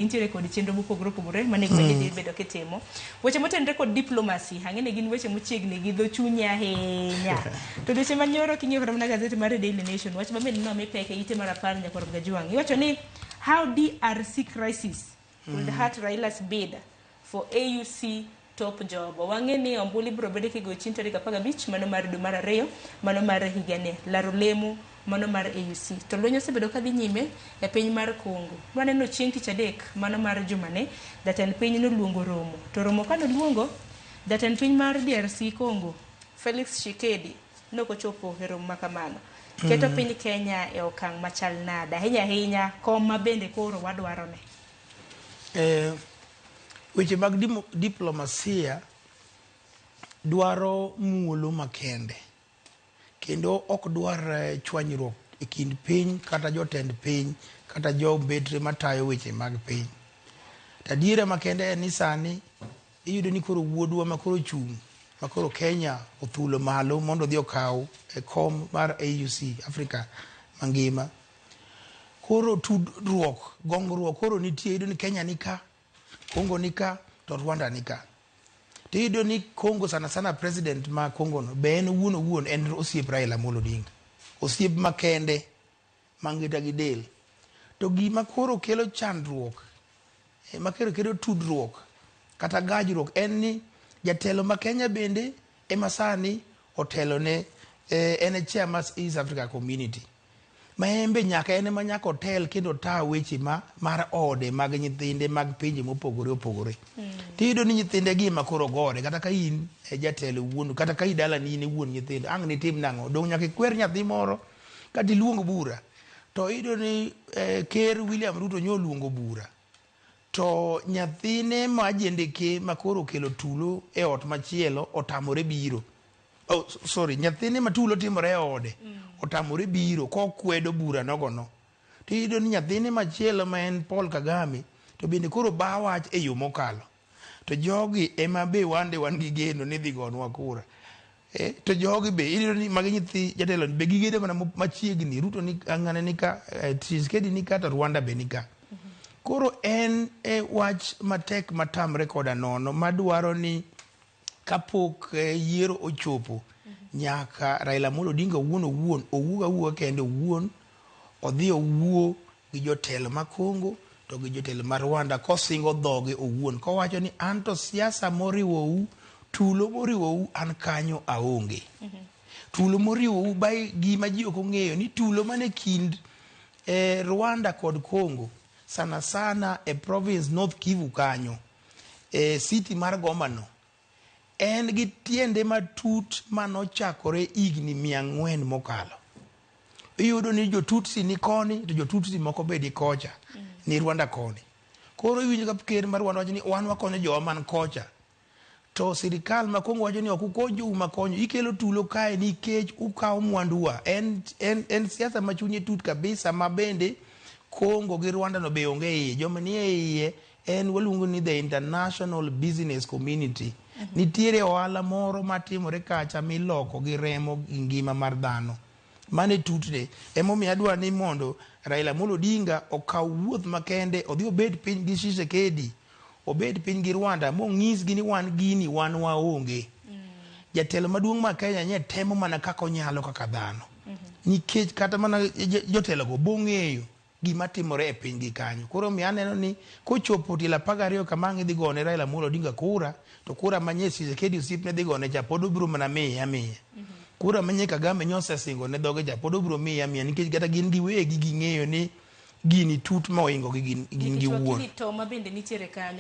Intiere kod chenro mopogore opogore manego bed ni dhi bedo kitimo. Weche motenore kod diplomacy, ang'e ni gin weche mochiegni gi dho chunyi ahinya. To dweche manyoro king'iyo kata mana gazeti mar Daily Nation, wach mabende nomi pek e ite mar 10 nyakwar Gajwang'. Iwacho ni how DRC crisis will hurt Raila's bid for AUC top job. Wang'e ni ombulu ibiro bed kigoyo chieng' tarik 15 mano mar dwe mar ariyo mano mar higani. Laro lemo mano mar AUC. To lweny osebedo kadhi nyime e piny mar Congo. Waneno chieng' tich adek mano mar jumani, jatend piny noluongo romo. To romo kane oluongo, jatend piny mar DRC Congo, Felix Tshisekedi nokochopo e romo makamano. Keto piny Kenya e okang' machal nade? Ahinya ahinya kom ma bende koro wadwaro ne. Weche mag diplomasia dwaro muolo makende kendo ok dwar chwanyruok e kind piny kata jotend piny kata jombetre matayo weche mag piny. To adiera makende en ni sani iyudo ni koro wuodwa ma koro chung' ma koro Kenya othulo malo mondo odhi okaw e kom mar AUC Africa mangima. Koro tudruok, gongruok koro nitie, iyudo ni Kenya ni ka, Congo ni ka, to Rwanda ni ka. To iyudo ni Congo sana sana president ma Congo no be en owuon owuon en osiep Raila Amolo Odinga. Osiep makende mangita gi del. To gima koro kelo chandruok, ma koro kelo tudruok kata gajruok en ni jatelo ma Kenya bende ema sani otelo ne en e chair mar East Africa Community. Ma en be nyaka en ema nyaka otel kendo ota weche ma mar ode mag nyithinde mag pinje mopogore opogore. Tiyudo ni nyithinde gi ema koro gore kata ka in e jatelo wuon kata ka idalani in e wuon nyithindo ang' nitim nang'o? Dong' nyaka ikwer nyathi moro kata iluong bura. To iyudo ni ker William Ruto nyo oluongo bura to nyathine ma jendeke ma koro okelo tulo e ot machielo otamore biro. Oh, sorry, nyathine ma tulo timore e ode otamore biro kokwedo bura nogono. To iyudo ni nyathine machielo ma en Paul Kagame to bende koro ba wach e yo mokalo. To jogi ema be wande wan gi geno ni idhi gonwa kura. To jogi be iyudo ni magi nyithi jatelo be gigedo mana machiegni. Ruto ni ng'ane ni ka, Tshisekedi ni ka to Rwanda be ni ka. Koro en e wach matek matamre koda nono madwaro ni kapok yiero ochopo nyaka Raila Amolo Odinga owuon owuon owuog awuoga kende owuon odhi owuo gi jotelo ma Congo to gi jotelo ma Rwanda kosingo dhoge owuon kowacho ni an to siasa moriwou tulo moriwou an kanyo aonge. Tulo moriwou by gima ji ok ong'eyo ni tulo mane kind Rwanda kod Congo sana sana e province North Kivu kanyo e city mar Goma no en gi tiende matut manochakore higni 400 mokalo. Iyudo ni jo Tutsi ni koni to jo Tutsi moko be ni kocha, ni Rwanda koni. Koro iwinjo ka ker mar Rwanda wacho ni wan wakonyo jowa man kocha. To sirikal ma Congo wacho ni ok ukony jou makonyo, ikelo tulo kae nikech ukawo mwanduwa. En siasa ma chunye tut kabisa ma bende Congo gi Rwanda no be onge iye. Joma nie iye en waluongo ni the international business community. Nitiere ohala moro matimore kacha miloko gi remo gi ngima mar dhano. Mano e tutne. Emomiyo adwa ni mondo Raila Amolo Odinga okaw wuoth makende odhi obed piny gi Tshisekedi, obed piny gi Rwanda mong'isgi ni wan gini wan waonge. Jatelo maduong' ma Kenya nye temo mana kaka onyalo kaka dhano. Nikech kata mana jotelo go bong'eyo gima timore e piny gi kanyo. Koro omiyo aneno ni kochopo tielo 12 kama ang' idhi gone Raila Amolo Odinga kura, to kura ma nye Tshisekedi osiepne dhi gone cha pod obiro mana miye amiya. Kura ma nye Kagame nye osesingo ne dhoge cha pod obiro miye amiya nikech kata gin giwegi ging'eyo ni gini tut mohingo gi gin Nikech giwuon. wakili to ma bende nitiere kanyo.